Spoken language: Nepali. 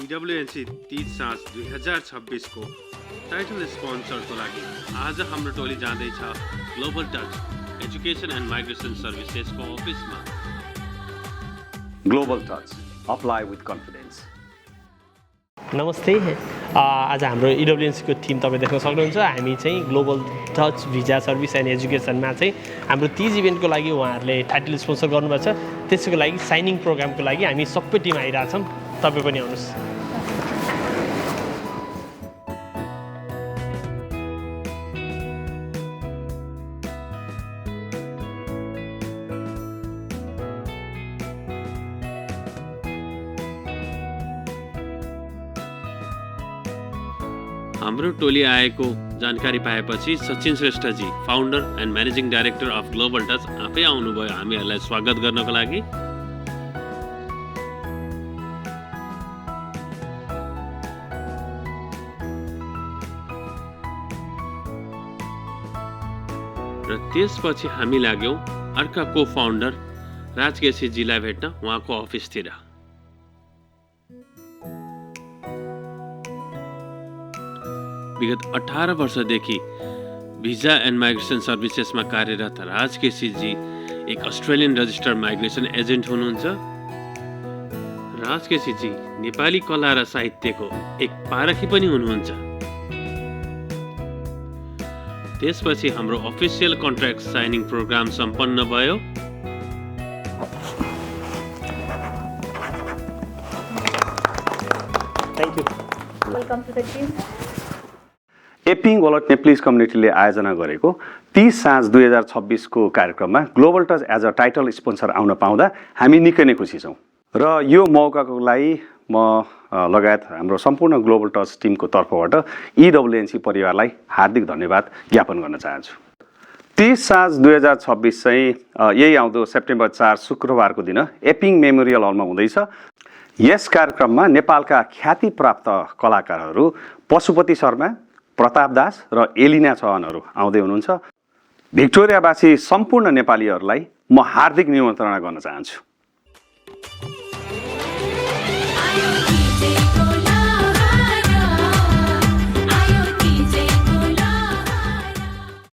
EWNC 30 साँझ 2026 को टाइटल स्पोन्सरको लागि आज हाम्रो टोली जाँदैछ Global Touch education and migration सर्भिसेसको अफिसमा। Global Touch apply with confidence. नमस्ते, आज हाम्रो इडब्ल्युएनसीको टिम तपाईँ देख्न सक्नुहुन्छ। हामी चाहिँ Global Touch visa service and एजुकेसनमा चाहिँ हाम्रो 30 इभेन्टको लागि उहाँहरूले टाइटल स्पोन्सर गर्नुभएको छ। त्यसको लागि साइनिङ प्रोग्रामको लागि हामी सबै टिम आइरहेछौँ। तपाईँ पनि आउनुहोस्। हाम्रो टोली आएको जानकारी पाएपछि सचिन श्रेष्ठजी, founder and managing director of Global Touch आफै आउनुभयो हामीहरूलाई स्वागत गर्नको लागि। र त्यसपछि हामी लाग्यौँ अर्का को फाउन्डर राज केसीजीलाई भेट्न उहाँको अफिसतिर। विगत 18 वर्षदेखि भिजा एन्ड माइग्रेसन सर्भिसेसमा कार्यरत राज केसीजी एक अस्ट्रेलियन रजिस्टर्ड माइग्रेसन एजेन्ट हुनुहुन्छ। राज केसीजी नेपाली कला र साहित्यको एक पारखी पनि हुनुहुन्छ। त्यसपछि हाम्रो अफिसियल कन्ट्र्याक्ट साइनिङ प्रोग्राम सम्पन्न भयो। Thank you. Welcome to the team. Epping वलट नेप्लिज कम्युनिटीले आयोजना गरेको 30 साँझ 2026 को कार्यक्रममा Global Touch as a title sponsor आउन पाउँदा हामी निकै नै खुसी छौँ र यो मौकाको लागि म लगायत हाम्रो सम्पूर्ण ग्लोबल टच टिमको तर्फबाट EWNC परिवारलाई हार्दिक धन्यवाद ज्ञापन गर्न चाहन्छु। 30 साँझ 2026 चाहिँ यही आउँदो सेप्टेम्बर 4 शुक्रबारको दिन एपिङ मेमोरियल हलमा हुँदैछ। यस कार्यक्रममा नेपालका ख्याति प्राप्त कलाकारहरू पशुपति शर्मा, प्रताप दास र एलिना चौहानहरू आउँदै हुनुहुन्छ। भिक्टोरियावासी सम्पूर्ण नेपालीहरूलाई म हार्दिक निमन्त्रणा गर्न चाहन्छु।